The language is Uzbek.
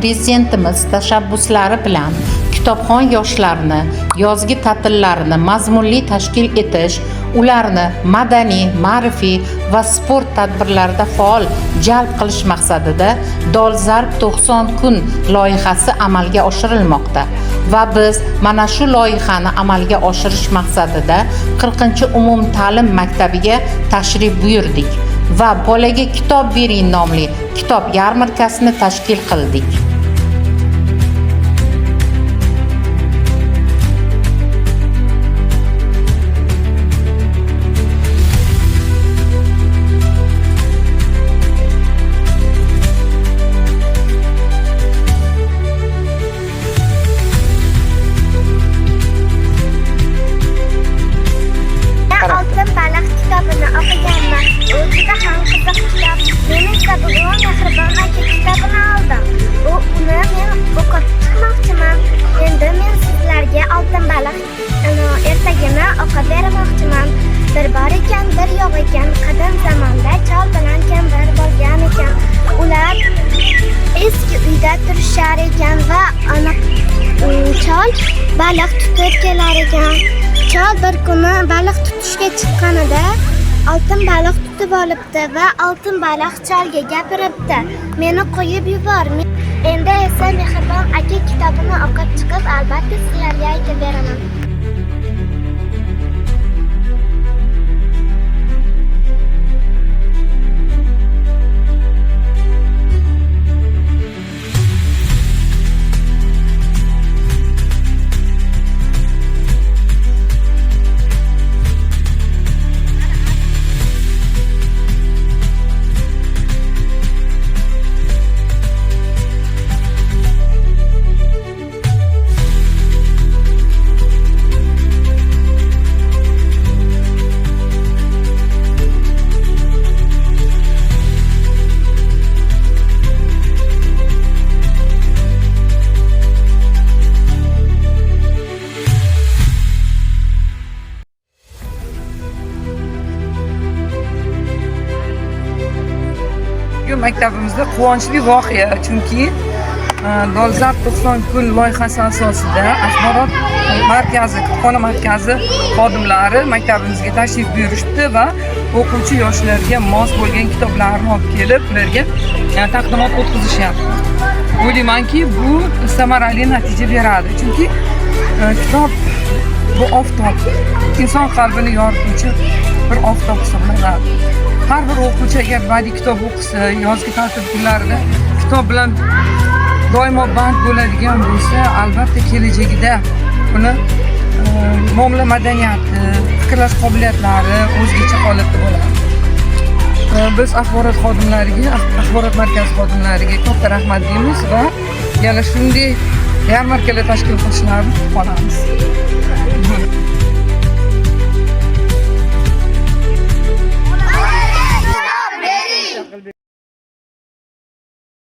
Prezidentimiz tashabbuslari bilan kitobxon yoshlarni yozgi ta'tillarini mazmunli tashkil etish, ularni madaniy, ma'rifiy va sport tadbirlarida faol jalb qilish maqsadida Dolzarb 90 kun loyihasi amalga oshirilmoqda va biz mana shu loyihani amalga oshirish maqsadida 40-umumta'lim maktabiga tashrif buyurdik va "Bolaga kitob bering" nomli kitob yarmarkasini tashkil qildik. Men "Oltin baliq" kitobini o'qiganman. U juda ham qiziq kitob. Men esa bugun "Mehribon aka" kitobini oldim. Uni men o'qib chiqmoqchiman. Endi men sizlarga "Oltin baliq" ertagini o'qib bermoqchiman. Bir bor ekan, bir yo'q ekan, qadim zamonda chol bilan kampir bo'lgan ekan. Ular eski uyda turishar ekan va ana chol baliq tutib kelar ekan. Chol bir kuni baliq tutishga chiqqanida oltin baliq tutib olibdi va oltin baliq cholga gapiribdi: "Meni qo'yib yubor." Endi esa "Mehribon aka" kitobini o'qib chiqib, albatta sizlarga aytib beraman. Bugun maktabimizda quvonchli voqea, chunki "Dolzarb 90 kun" loyihasi asosida axborot markazi, kutubxona markazi xodimlari maktabimizga tashrif buyurishdi va o'quvchi yoshlarga mos bo'lgan kitoblarni olib kelib, ularga taqdimot o'tkazishyapti. O'ylaymanki, bu samarali natija beradi, chunki kitob bu oftob, inson qalbini yorituvchi bir oftob hisoblanadi. Har bir o'quvchi agar badiiy kitob o'qisa, yozgi ta'til kunlarida kitob bilan doimo band bo'ladigan bo'lsa, albatta kelajagida uni muomala madaniyati, fikrlash qobiliyatlari o'zgacha holatda bo'ladi. Biz axborot xodimlariga, axborot markazi xodimlariga katta rahmat deymiz va yana shunday yarmarkalar tashkil qilishlarini kutib qolamiz.